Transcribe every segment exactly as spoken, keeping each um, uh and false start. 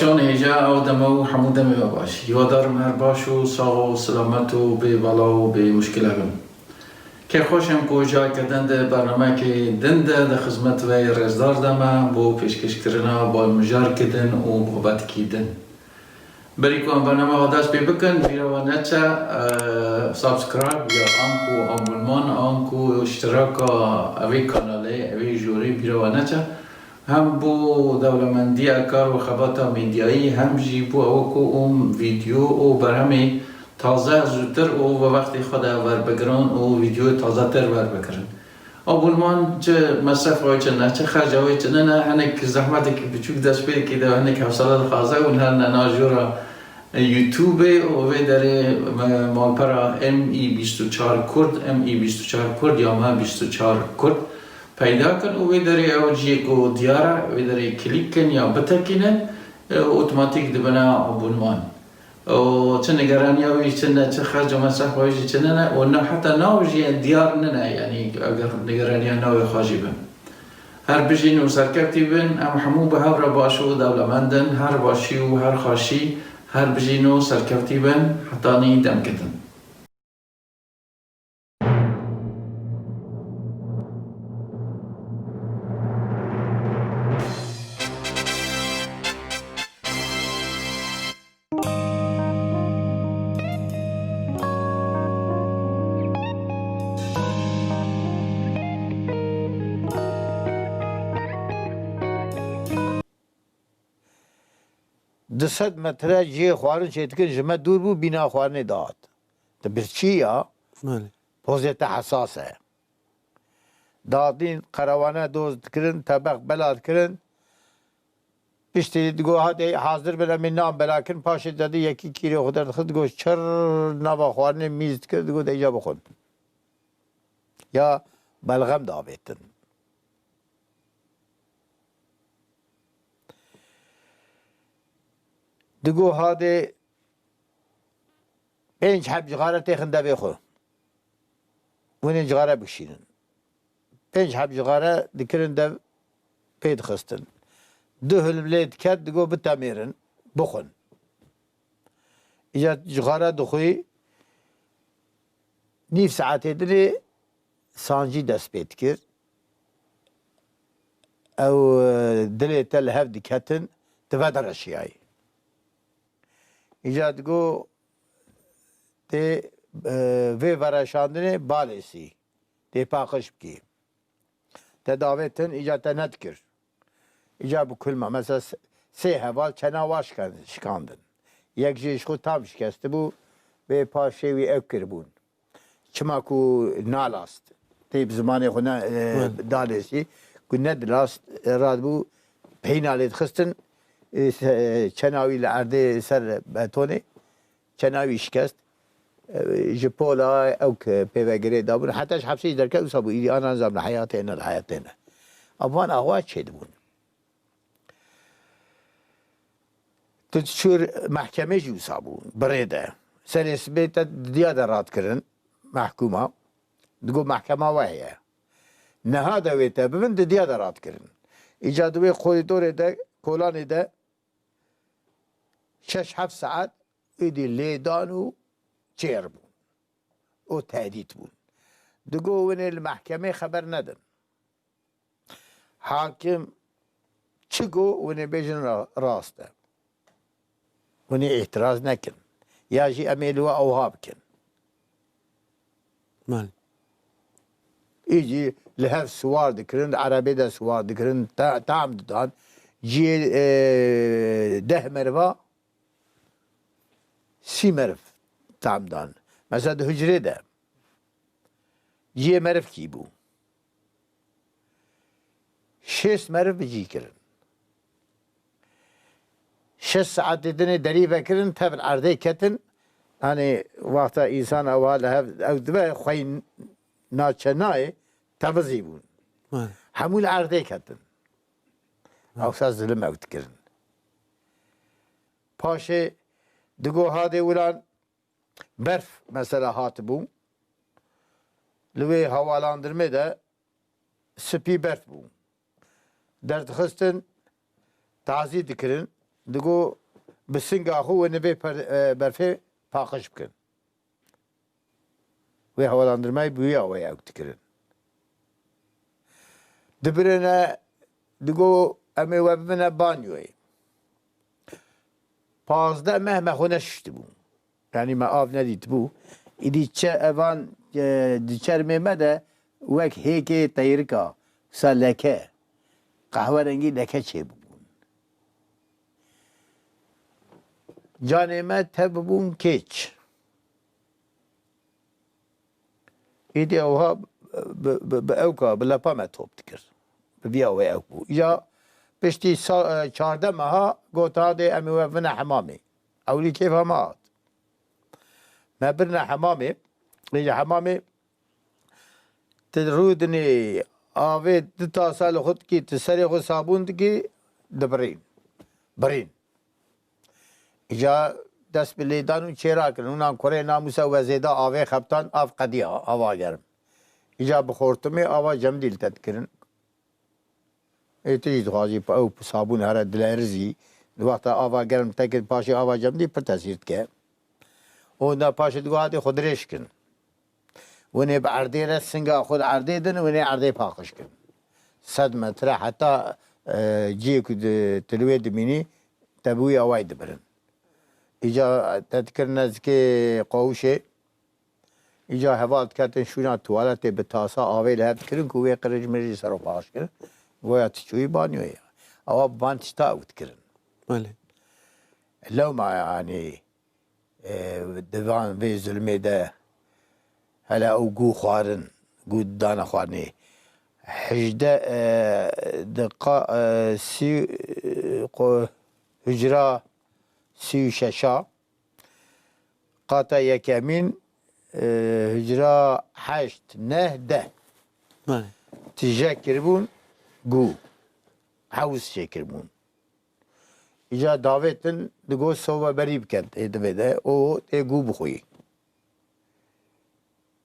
Can hêja ew deme û hemû demê we baş. Hiwadarım her baş û sax û selamet û bê bela û bê muşkile bin. Kêfxweş im ku careke din di bernameyekê din de di xizmet ve yê rêzdar de me bo pêşkêşkirina balmijarkê din û babetekî din. Berî ku em bername xwe dest pê bikin, bîra we neçe, e, subscribe ya anku abonman, anku iştiraka evê kanalê, evê jorê bîra we neçe. Hem bo dewlemendiya kar û xebata medyayî, hem jî bo ew ku em vîdeo û berhemê taze zûtir û bi wextê xwe de werbigirin û vîdeoyê tazetir werbigirin. Abonman çi mesrefa wê çi ne, çi xerca wê çi ne, ne, hinek zehmetekî biçûk dest pê dike de, hinek hewsele dixwaze û her ne na jora YouTubeê û vê derê me malpera M E bîst û çar Kurd, M E bîst û çar Kurd ya me bîst û çar Kurd peyda kin û vê derê ew ciyê ku diyar e, vê derê klîk kin ya bitekînin, e, otomatîk dibine abonman. û çi nigeraniya wî çi ne, çi xerc û mesref wê jî çi ne ne û ne heta nav jî diyar nine, yanî eger nigeraniya navê xwe jî bin. Her bijîn û serkevtî bin, em hemû bi hev re baş û dewlemend in, her başî û her xaşî, her bijîn û serkevtî bin, hetanî demke din. Du sed metre cihê xwarin çêdikin ji me dûr bû, bîna xwarinê dihat. Di birçî ya, Belê. Pozê te hesas e. Dadîn, qerewane doz dikirin, tebex bela dikirin. Piştî digo, "Hadi hazir bin, em ê nan bela kirin." Paşê te di yekî kîrê xwe derdixist, digo, "Çir nava xwarinê mîz dikir." Digo, "De îca bixwin." Ya belxem davêtin. Digo, "Hadi pênc heb cixare têxin devê xwe. Hûn ê cixare bikişînin." Pênc heb cixare dikirin dev pê dixistin. Du hilm lê diket, digo, "Bitemêrin, bixwin." Îca cixare dixwî, nîv saetê dinê sancî dest pê dikir. Ew, e, dilê te li hev diketin, tu vedireşiyayî. Îca digo, tê, e, vê vereşandinê balêsî, tê paqij bikî. Te davêtin, îca te nedikir. Îca bi kulma, mesela se-, sê heval çena wa şikan-, şikandin. Yek jê ji xwe tam şikestibû, vê paşê wî ew kiribûn. Çima ku nalast, tê bi zimanê xwe ne, e, Belê. Dalêsî, ku nedilast, e, radibû, peyna lê dixistin, e, se-, çena wî li erdê ser betonê, çena wî şikest. E, ji pola ew ke pêvegirê dabûn, heta ji hepsê jî derket, wisa bû, îdî ana nizam li heyatê ne, li heyatê ne. Ev van awa çêdibûn. Tu diçûr mehkemê jî wisa bû, bi rê de. Serê sibê te didiya de radikirin, mehkûma. Digo, "Mehkema we heye." Niha de wê te bibin, didiya de radikirin. Îca di wê korîdorê de, kolanê de şeş heft saet êdî lêdan û çêr bûn û tehdît bûn. Digo, "Hûn ê li mehkemê xeber nedin." Hakim çi got, hûn ê bêjin ra-, rast e. Hûn ê îtiraz nekin. Ya jî em ê li we ewha bikin. Belê. Î jî li hev siwar dikirin, di erebê de siwar dikirin, ta-, tam didan. Cihê, e, deh meriva sî meriv tam dan. Mesela di hucrê de cihê merivkî bû. Şêst meriv bi cî kirin. Şeş saetê dinê derî vekirin, tev li erdê ketin. Hani wexta însan ewa li hev, ew dibe xwey naçe nayê, tevizî bûn. Belê. Hemû li erdê ketin. Belê. Ewsa zilim ew dikirin. Paşê digo hadê wilan berf mesela hatibû. Li wê hewalandirmê de spî berf bû. Derdixistin, tazî dikirin. Digo bi singa xwe wê nivê per-, e, berfê paqij bikin. Wê hewalandinmeyê bi wî awayî ew dikirin. Dibirine, digo, "Em ê we bibine banyoyê." Pazdeh meh me xwe neşiştibû. Yanî me av nedîtibû. Îdî çe-, evan, e, di çermê me de wek hêkê teyrika, wisa leke, qehwerengî leke çêbûbûn. Canê me tevbûn kêç. Êdî ewha bi, bi, bi ewka, bi lepa me top dikir. Bi vî awê ew bû. Ya piştî sa-, e, çardeh meha got, "Hadê em ê we bine hemamê." Ewlî kêfa me hat. Me birine hemamê. Êdî hemamê tu rûdinê avê du tasa li xwe dikî, tu serê xwe sabûn dikî, dibirîn. Birîn. Îca dest bi lêdan û çêra kirin. Hûnan kurê namûsa we zêde avê xebtan, av qediya, ava germ. Îca bi xortimê ava cemdî li te dikirin. Ê tu jî dixwazî ew sabûn here dilerizî. Di wexta ava germ te kir, paşê ava cemdî pir tesîr dike. Onda paşê digo hadê xwe dirêj kin. Winê bi erdê re singa xwe li erdê din, winê erdê paqij kin. Sed metre heta, e, ciyê ku di, tu li wê dimînî, te bi wî awayî dibirin. Îca te dikir nezdikê qawûşê, îca heval diketin şûna tuwaletê bi tasa avê li hev dikirin ku wê qirêj mirêjî ser xwe paqij kirin. Goya tu çûyî banyoyê. Ewa bi van tişta ew dikirin. Belê. Lewma yanî, e, di van vê zulmê de hele ew gû xwarin, gû dane xwarinê. Hejdeh, e, deqa, e, sî, e, qo-, hucra sî û şeş a, qata yekemîn, e, hucra heşt, neh, deh. Belê. Tije kiribûn, gû. Hewz çêkiribûn. Îca davêtin digot sobe berî bikin ê divê de û tê gû bixwî.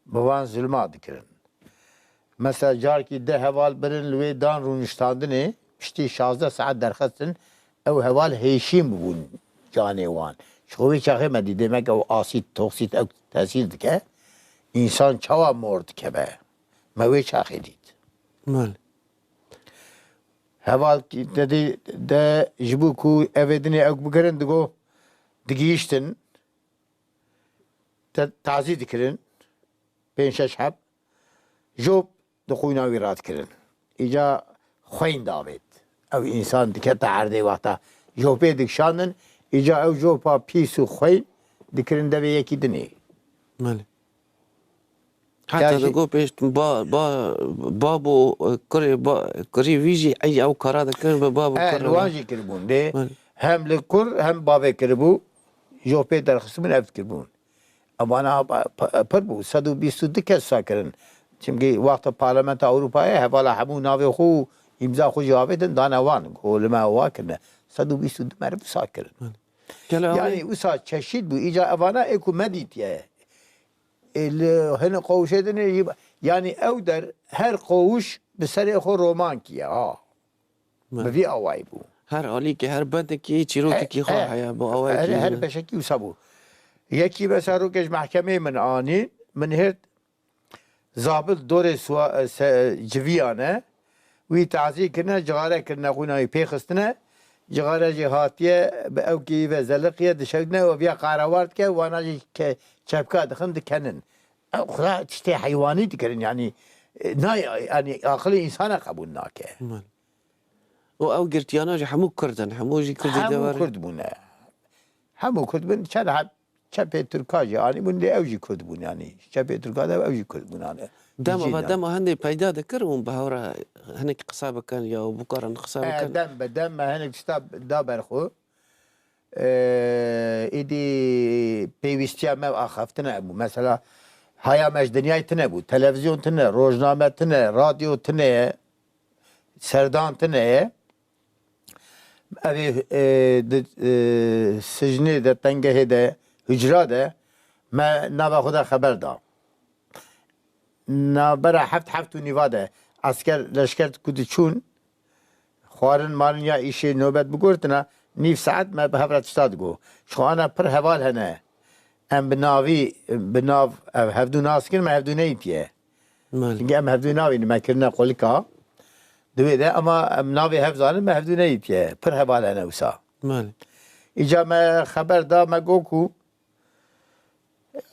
Bi van zulma dikirin. Mesela carkî deh heval birin li wê dan rûniştandinê, piştî şazdeh saet derxistin, ew heval hêşîn bibûn canê wan. Ji xwe wê çaxê me dî, demek ew asît, toksît ew tesîr dike. Însan çawa mor dikeve? Me wê çaxê dît. Belê. Heval ki-, te dî de ji bo ku evê dinê ew bigirin, digo, digihîştin, te-, tazî dikirin, pênc şeş heb, jop di xwîna wî radikirin. Îca xweyn davêt. Ew însan dikete erdê wexta jopê dikişandin, îca ew jopa pîs û xweyn dikirin devê yekî dinê. Belê. Heta Gerçi- digot pêş ba, ba, babo, e, kurê ba, kurê wî jî ey ew kara dikirin bi babo He, kurê li wan wan. Jî kiribûn. Dê Belê. Hem li kur hem bavê kiribû, jopê derxistibûn, ev dikiribûn. Evana pa-, pa-, pir bû, sed û bîst û du kes wisa kirin. Çimkî wexta Parlamenta Ewropayê hevala hemû navê xwe û îmza xwe jî avêtin dane wan, ku li me wa kirine. Sed û bîst û du meriv wisa kirin. Gelo ew Yanî ê wisa çeşît bû, îca evana ê ku me dîtiye. Ê, li hin qawûşê din ê jî, yanî ew der her qawûş bi serê xwe romankî ye, ha. Me. Bi vî awayî bû. Her alîkê, her bendekî çîrokekî He, xwe he. Heye, bi awayekî Her, her beşekî wisa bû. Yekî mesela rokê ji mehkemeyê min anî, min hêrt zabil dorê suwa-, se-, civiyane, wî tazî kirine, cixare kirine, xwîna wî pê xistine, cixare jî hatiye, bi ewkî ve zeliqiye, dişewdine û viya qarawar dike, wana jî ke-, çepka dixin, dikenin. Ew xira tiştê heywanî dikirin, yanî, e, nay-, yanî aqilê însana qebûl nake. Mal. Û ew girtiyana jî hemû Kurd in, hemû jî Kurdê Hemû deverê. Kurd bûne. Hemû Kurd bin, çend heb çepê Tirka jî anîbûn, lê ew jî Kurd bûn, yanî çepê Tirka de ew jî Kurd bûn, yanî. Dema Cî ve de. Dema hindê peyda dikir û bi hev re hinek qisa bikin ya bikarin qisa E, bikin. Dem bi dem me hinek tişta da ber xwe. E, îdî pêwîstiya me axaftina hebû. Mesela, haya me ji dinyayê tune bû. Televîzyon tune, rojname tune, radyo tune, serdan tune ye. Ev ê, e, di, e, sicnê de, tengehê de, hucra de me nava xwe de xeber da. Navbera heft, heft û nîva de esker, leşker ku diçûn, xwarin marin ya îşê nobet bigortina, nîv saet me bi hev re tişta digot. Ji xwe ana pir heval hene. Em bi navî, bi nav, ev hevdû nas kirin, me hevdû neyîtiye. Malê. Çimkî em hevdû navînin, me kirine qolika. Di wê de, ama em navê hev zanin, me hevdû neyîtiye. Pir heval hene wisa. Malê. Îca me xeber da, me got ku,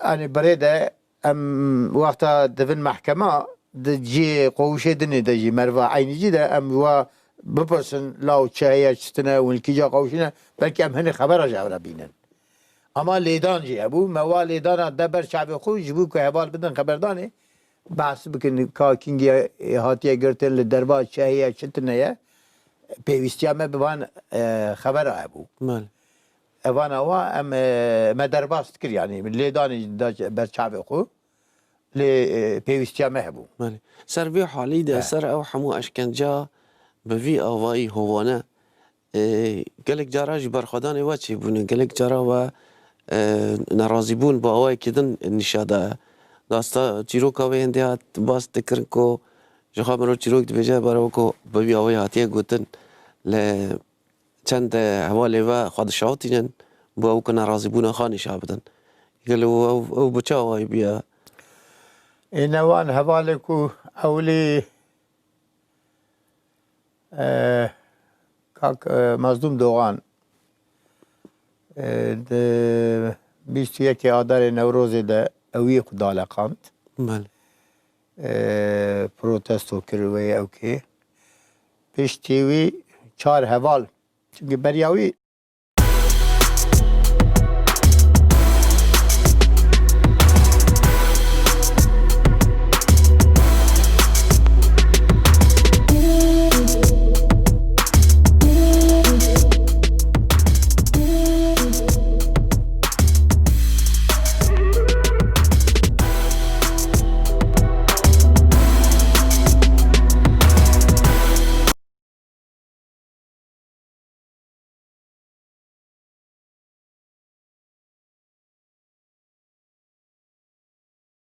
yanî birê de em wexta divin mehkema, di cihê qowişê dinê de jî, merva eynî cî de em wa bipirsin, law çi heye, çi tine, hûn li kîja qowişîne, belkî em hinê xebera ji hev re bînin. Ama lêdan jî hebû, me wa lêdana de ber çavê xwe, ji bo ku heval bidin xeberdanê, behs bikin ka kîngî hatiye girtin, li derva çi heye, çi tine ye, pêwîstiya me bi van, e, xebera hebû. Malê. Evana wa em, e, me derbas dikir, yanî lêdanê da ber çavê xwe, lê, e, pêwîstiya me hebû. Malê. Ser vê halî de, He. ser ew hemû eşkenca bi vî avayî hovane, e, gelek cara jî berxwedanê we çêbûne, gelek cara we, e, nerazîbûn bi awayekî din nîşa daye. Rasta çîroka wê hindê hat bas dikirin ku ji xwe mirov çîrok dibêje, berê weko bi vî awayî hatiye gotin, li çend hevalê we xwe dişawitînin, bo ew ku nerazîbûna xwe nîşa bidin. Gelo ew, ew bi çi awayî bûye? Ê newan hevalê ku ewlî, e, kak, e, Mazlûm Doğan, e, di bîst û yekê Adarê Newrozê de ewî xwe daleqand. Belê. E, protesto kir wê ewkê. Piştî wî çar heval, çimkî beriya wî